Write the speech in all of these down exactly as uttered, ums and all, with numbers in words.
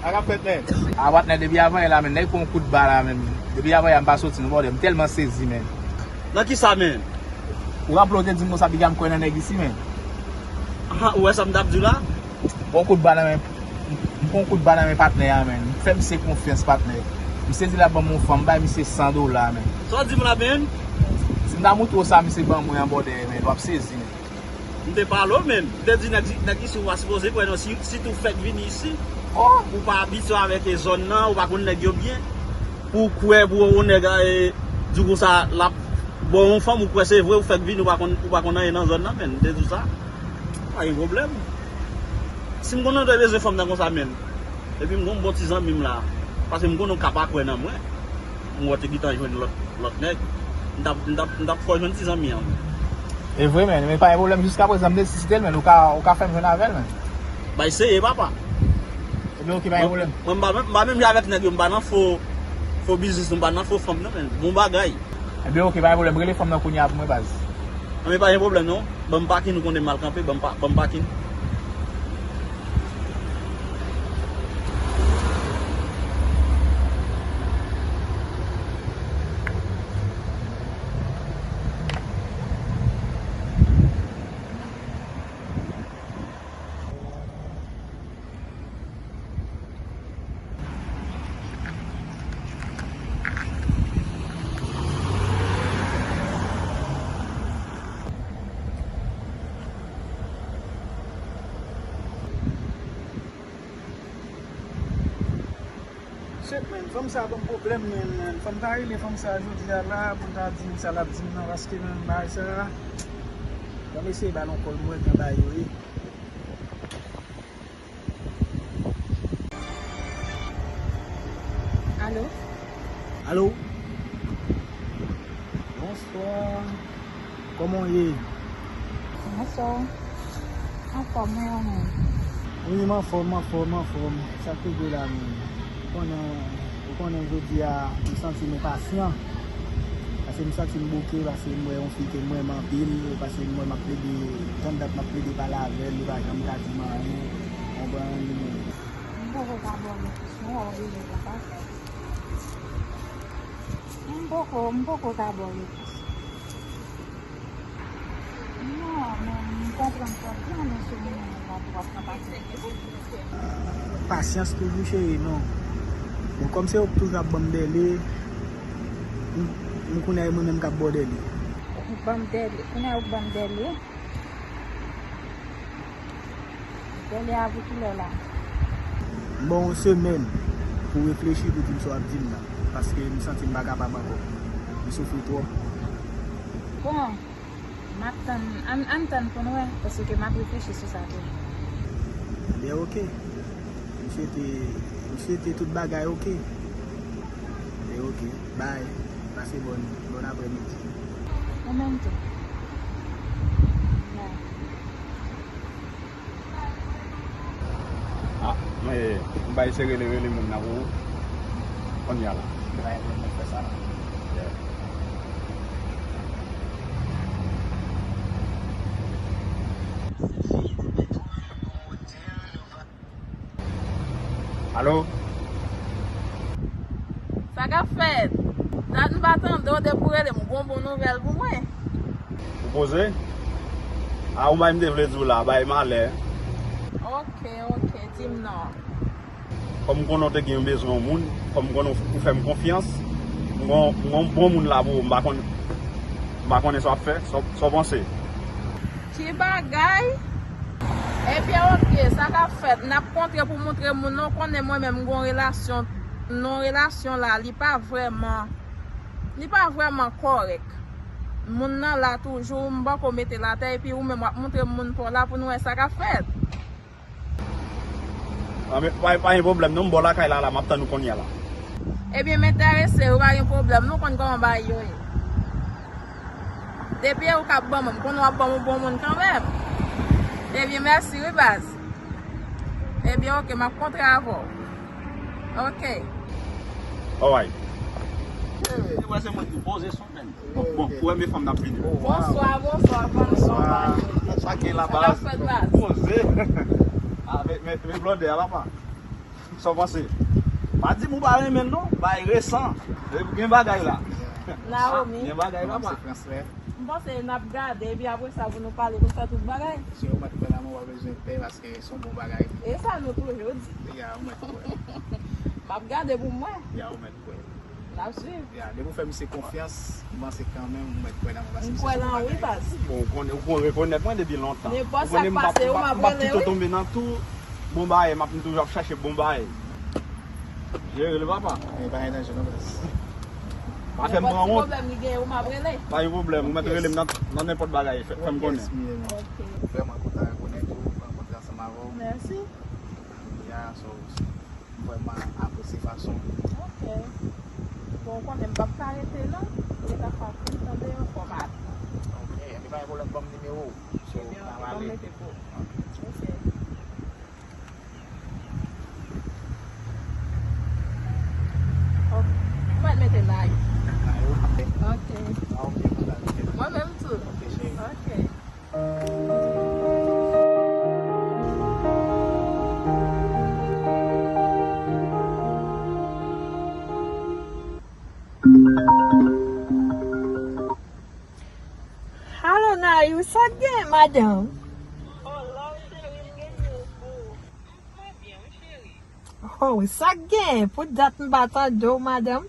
Sa k ap fèt, men? A, patnè, depi avanyè la, men, nèg pran yon kout ba la, men. Depi avanyè a, m pa soti, non, brother. M tèlman sezi, men. Nan ki sa, men? Ou raple w te di m konsa, piga m kwè nan nèg isi, men. Aha, ou wè sa m t ap di w la? Bon kout ba nan men, m pran yon kout ba nan men patnè a, men. M fè misye konfyans, patnè. Misye di l ap ban m yon fanm, m bay misye san dola, men. Sa w di m la, men? Si m ta montre w sa misye ban mwen an, brother, men, w ap sezi, men. M te pale w, men. M te di nèg, nèg isi ou pa sipoze kwè non, si, sitou w fèk vini isi. Oh! Ou pa abitye avèk e zòn nan, ou pa konn nèg yo byen. Pou w kwè, pou yon nèg, e, di w konsa, l ap ba w yon fanm, ou kwè se vre, ou fèk vini, ou pa konn, ou pa konn anyen nan zòn nan, men. M te di w sa. Pa gen pwoblèm. Si m konnen w te bezwen fanm nan konsa, men. Epi m gon bon ti zanmi m la. Paske m konnen w ka pa kwè nan mwen. M wè w te gentan jwenn lòt, lòt nèg. M t ap, m t ap, m t ap fè w jwenn ti zanmi an. E vre, men. Men pa gen pwoblèm, jiskaprezan, m nesesite l, men. Ou ka, ou ka fè m jwenn avè l, men. Bay seye, papa. Ebyen, oke, pa gen pwoblèm. Mwen, m pa menm, m pa menm jan avèk nèg yo, m pa nan fo, fo biznis, m pa nan fo fanm, non, men. Bon bagay. Ebyen, oke, pa gen pwoblèm. Rele fanm nan kounye a pou mwen, baz. Anben, pa gen pwoblèm, non. Ban m pakin, ou konnen m al kanpe, ban m pa, ban m pakin. Shit, man, fanm sa ban m pwoblèm, man, man. Fò m ta rele fanm sa jodi a la, pou m ta di l sa l ap di m nan, paske, man, bagay sa, ban m eseye ba l yon kòl, m wè jan bagay yo ye. Alo? Alo? Bonswa. Kòman w ye? Bonswa. Anfòm, mwen, ou menm? Wi, m anfòm, m anfòm, m anfòm. Sa k rive la menm? Ou konnen, ou konnen jodi a, m santi m enpasyan. Paske m santi m bouke, paske m wè yon fi ke m renmen anpil, paske m wè m ap plede, tann dat m ap plede pale avè l, li pa janm ka di m anyen, konprann? M poko ka ba w repons non, w ap rele pou sa. M poko, m poko ka ba w repons. Non, men m konprann sa w di a, men sou moman an la tou w ap pran pasyans. Pasyans toujou, cheri, non. Bon, kòm se ou k toujou ap ban m dèle, m, m kounye a e mwen menm k ap ba w dèle. Ou ban m dèle, kounye a ou ban m dèle. Dèle a pou kilè la? M ba w yon semèn pou w reflechi, pou di m sa w ap di m nan. Paske m santi m pa kapab ankò. M soufri twòp. Bon, m ap tann, ann, ann tann pou n wè, paske m ap reflechi sou sa tou. Ebyen, oke. M swete, m swete tout bagay oke. Ebyen, oke. Bye. Pase bòn, bòn aprèmidi. Ou menm tou. Bye. Ah, men, m bay se rele, rele moun nan pou ou. Kounye a la. Bay moun nan fè sa la. Yeah. Alo? Sa k ap fèt? Dat m pa tande w depi w rele m, ou gon bon nouvèl pou mwen? Ou poze? A, ou bay m te vle di w la, bay malè. Oke, oke, di m non. Kòm m konnen w te gen bezwen yon moun, kòm m konnen w fè m konfyans, m gon, m gon bon moun la pou ou, m pa konn, m pa konnen sa w ap fè, sa w, sa w panse. Ki bagay? Ebyen, oke, sa k ap fèt? N ap kontre pou montre moun nan, w konnen mwen menm, m gon relasyon, non relasyon la, li pa vrèman, li pa vrèman kòrèk. Moun nan la toujou, m poko mete l atè, epi ou menm w ap montre m moun pa w la pou nou wè sa k ap fèt. Anben, pa, pa gen pwoblèm non, m bò lakay la, la, m ap tann ou kounye a la. Ebyen, m enterese wi, pa gen pwoblèm, nou konn kòman bagay yo ye. Depi e ou k ap ban mwen, m konnen w ap ban m yon bon moun kanmenm. Ebyen, mèsi wi, baz. Ebyen, oke, m ap kontre avè w. Oke. Alright. Ou wè se mwen ki poze sou menm. Bon, bon, ou wè men fanm nan ap vini. Bonswa, bonswa, bonswa. Sa k gen la, baz? Sa k ap fèt, baz? Poze. A, men, men, men blòdè a, papa. Sa w panse? Pa di m ou pa renmen l non, bay resan. Gen bagay la. Naomi. Gen bagay, papa. M panse n ap gade, epi apre sa pou nou pale, pou n fè tout bagay. Si w mèt kwè nan mwen, w pa bezwen pè, paske se yon bon bagay. E sa nou toujou di. Ya, w mèt kwè. M ap gade pou m wè. Ya, w mèt kwè. N ap swiv. Ya, depi w fè misye konfyans, m panse kanmenm ou mèt kwè nan mwen, paske misye se yon bon bagay. M kwè nan wi, baz. Bon, ou konnen, ou konnen rekonèt mwen depi lontan. Nenpòt sa k pase, ou m ap rele, wi. M ap pito tonbe nan tou bon bagay, m ap toujou ap chache bon bagay. Jere l, papa. Men pa gen danje non, baz. Pa fè m pran wont. Nenpòt ti pwoblèm li genyen, ou m ap rele. Pa gen pwoblèm, ou mèt rele m nan, nan nenpòt bagay, fè, fè m konnen. Ok. Vrèman kontan rekonèt ou, rankontre ansanm avè w. Mèsi. Ya, so, m vrèman apresye fason. Ok. Bon, ou konnen m p ap ka rete non. Lè ta fè m tande yon fòmat. Ok, epi pa gen pwoblèm, ban m nimewo w. So, n a pale. Ebyen, ok, ban m mete pou ou. Ok. Ok. Ou mèt mete Nayou. Nayou? Ok. Ah, ok, kontan. Mwen menm tou. Ok, cheri. Ok. Alo, Nayou, sa k gen, madanm? Oh, love, cheri, m gen news pou ou. M pa byen, wi, cheri. Oh, sa k gen? Pou dat m pa tande w, madanm.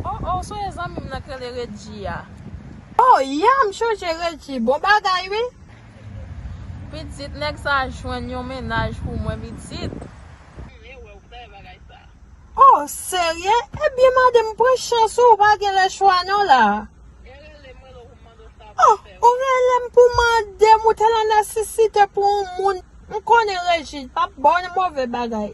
Oh, oh, sonje zanmi m nan k rele Redji a. Oh, ya, m chonje Redji. Bon bagay, wi. Pitit, nèg sa jwenn yon mennaj pou mwen, pitit. Oh, serye? Ebyen, madanm, pran chans ou, ou pa gen lè chwa non la. Oh, ou rele m pou mande m, ou te nan nesesite pou yon moun. M konnen Redji p ap ba w move bagay.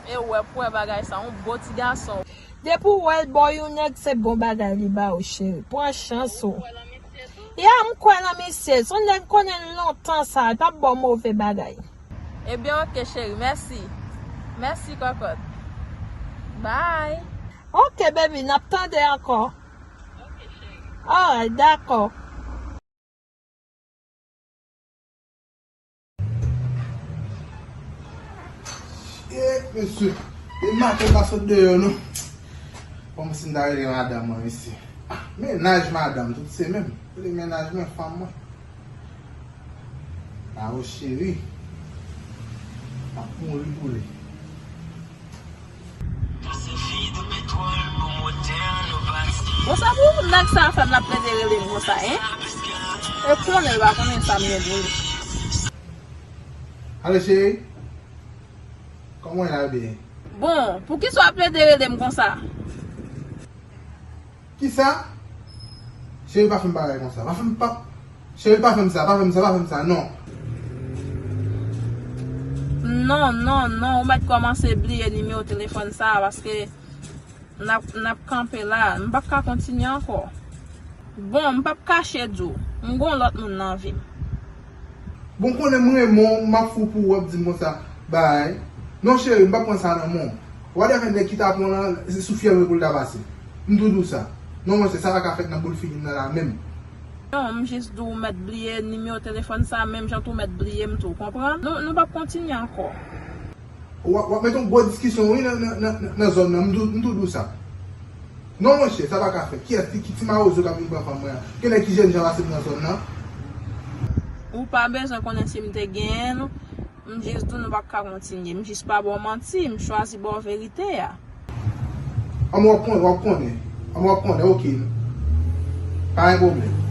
E ou wè pou wè bagay sa, yon bon ti gason. Depi w wè l ba w yon nèg, se bon bagay li ba w, cheri. Pran chans ou. Ya, m kwè nan misye. Se yon nèg m konnen l lontan sa, li p ap ba w move bagay. Ebyen, ok, cheri, mèsi. Mèsi, kòkòt. Bye. Ok, baby, n ap tande ankò. Ok, cheri. Alright, dakò. Shit, mesye. E maten pa sot deyò, non. Kòmsi m ta rele madanm mwen, mesye. Ah, mennaj madanm, tout se menm. Rele mennaj mwen, fanm mwen. Nayou cheri. M ap mouri pou li. Bon, sa pou nèg sa fè m l ap plede rele m konsa, en? E konnen l pa konnen sa m gen pou li. Alo, cheri. Kòman w ye, byen? Bon, poukisa w ap plede rele m konsa? Kisa? Cheri, pa fè m bagay konsa. Pa fè m, pa, cheri, pa fè m sa, pa fè m sa, pa fè m sa, non. Non, non, non, ou mèt kòmanse bliye nimewo telefòn sa a, paske n ap, n ap kanpe la. M p ap ka kontinye ankò. Bon, m p ap kache di w, m gon lòt moun nan vi m. Bon, konnen m renmen w, m ap fou pou w, w ap di m konsa, bay. Non, cheri, m p ap pran sa nan men w. W a di avè nèg ki ta pran w lan, se sou fyèv li pou l ta pase. M tou di w sa. Non, monchè, sa pa ka fèt nan boul figi m nan la menm. Non, m jis di w mèt bliye nimewo telefòn sa, menm jan tou mèt bliye m tou, konprann? Nou, nou p ap kontinye ankò. W ap, w ap mete yon gwo diskisyon, wi, nan, nan, nan, nan zòn nan. M tou, m tou di w sa. Non, monchè, sa pa ka fèt. Kiyès ki, ki ti mawozo k ap vin pran fanm mwen an? Gen nèg ki jèn jan pase m nan zòn nan. Ou pa bezwen konnen si m te genyen l. M jis di w nou p ap ka kontinye. M jis pa ba w manti. M chwazi ba w verite a. Anben w ap konnen, w ap konnen. Anben w ap konnen, ok. Pa gen pwoblèm.